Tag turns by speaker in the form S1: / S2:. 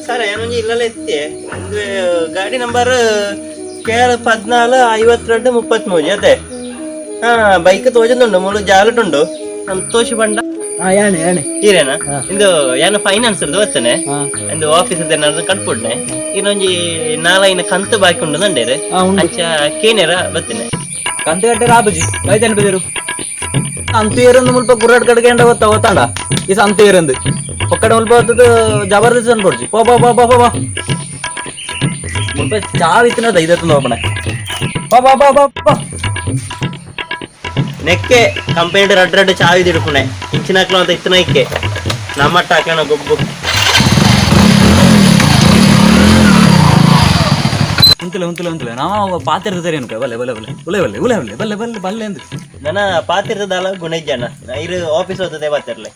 S1: Sir, ಏನೊಂಜಿ ಇಲ್ಲಲ್ಲ ಎತ್ತಿ. ಇಂದು ಗಾಡಿ ನಂಬರ್ ಕೇಳ 14 52 33 ಅದೇ. ಹಾ, ಬೈಕ್ ತೋಜೊಂದುಂಡು, ಮೂಲು ಜಾಲಟುಂಡು. ಸಂತೋಷ್ ಬಂಡ.
S2: ಹಾ, ಯಾಣೆ ಯಾಣೆ.
S1: ಈರೇನಾ? ಇಂದು ಯಾನ ಫೈನಾನ್ಸ್ ಬರ್ತೇನೆ. ಇಂದು ಆಫೀಸ್ ಏನಾದ್ರು ಕಟ್ಬಿಡ್ನೆ. ಇನ್ನೊಂಜಿ ನಾಲೈನ ಕಂತು ಬಾಕಿ ಉಂಡು ನಂಡೇರು.
S2: ಹಾ, ಉಂಡು.
S1: ಅಂಚ ಕೇನೇರ ಬರ್ತೇನೆ.
S2: ಕಂತು ಕಟ್ಟೆ ರಾಬುಜಿ ಬೈತಾನೆ ಬದಿರು. ಸಂತು ಏರಂದು ಮುಲ್ಪ ಗುರ್ರಾಡ್ ಕಡ್ಗೆ ಗೊತ್ತ ಗೊತ್ತಾಂಡ. ಈ ಸಂತು ಏರಂದು ಒಕ್ಕಡೆ ಮುಲ್ಪ ಹೊತ್ತದು ಜಬರ್ದಸ್ತ್ ಅನ್ಕೊಡ್ಜಿ. ಪೋ ಪೋ ಪೋ ಪೋ ಪೋ ಪೋ. ಮುಲ್ಪ ಚಾ ಇತ್ತಿನ ದೈದತ್ತು ಹೋಗೋಣ. ಪೋ ಪೋ ಪೋ ಪೋ ಪೋ.
S1: ನೆಕ್ಕೆ ಕಂಪನಿ ರಡ್ಡು ರಡ್ಡು ಚಾವಿ ದಿಡ್ಪುಣೆ ಇಂಚಿನ ಅಂತ ಇತ್ತನ ಇಕ್ಕೆ ನಮ್ಮಟ್ಟ ಹಾಕೋಣ ಗೊಬ್ಬು.
S2: ಉಂತಲೆ ಉಂತಲೆ ಉಂತಲೆ, ನಾವು ಪಾತಿರ್ದ ಸರಿ ಅನ್ಕೊ. ಬಲ್ಲೆ ಬಲ್ಲೆ ಬಲ್ಲೆ ಉಲೆ ಬಲ್ಲೆ ಉಲೆ ಬಲ್ಲೆ ಬಲ್ಲೆ ಬಲ್ಲೆ ಬಲ್ಲೆ ಅಂದು.
S1: ನನ್ನ ಪಾತಿರ್ದಲ್ಲ ಗುಣಜ್ಜನ ಇರು ಆಫೀಸ್ ಹೋಗ್ತದೆ ಬಾತಿರ್ಲೆ.